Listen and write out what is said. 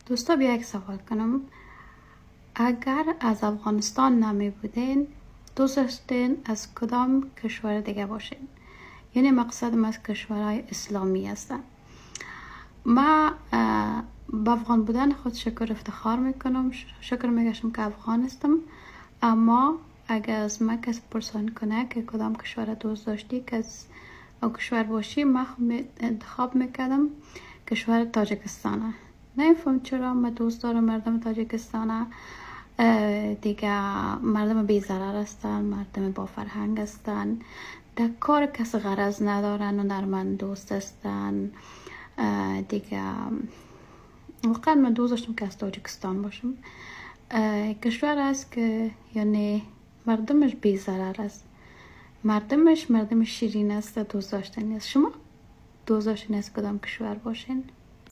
دوستا، بیا یک سوال کنم. اگر از افغانستان نمی بودین، دوست داشتین از کدام کشور دیگه باشین؟ یعنی مقصدم از کشورهای اسلامی هستن. ما به افغان بودن خود شکر افتخار میکنم، شکر میگشم که افغان هستم. اما اگر از ما کسی پرسان کنه که کدام کشور دوست داشتی که از او کشور باشی، من انتخاب میکردم کشور تاجیکستانه. نمیفهم چرا من دوست دارم مردم تاجیکستانه. دیگه مردم بی ضرر هستن، مردم با فرهنگ هستن، در کار کس غرض ندارن و نرمن دوست هستن. دیگه واقعا من دوست داشتم که از تاجیکستان باشم. کشور است که یعنی مردمش بی ضرر است، مردمش مردم شیرین است، دوست داشتنی است. شما دوست داشتین از کدام کشور باشین؟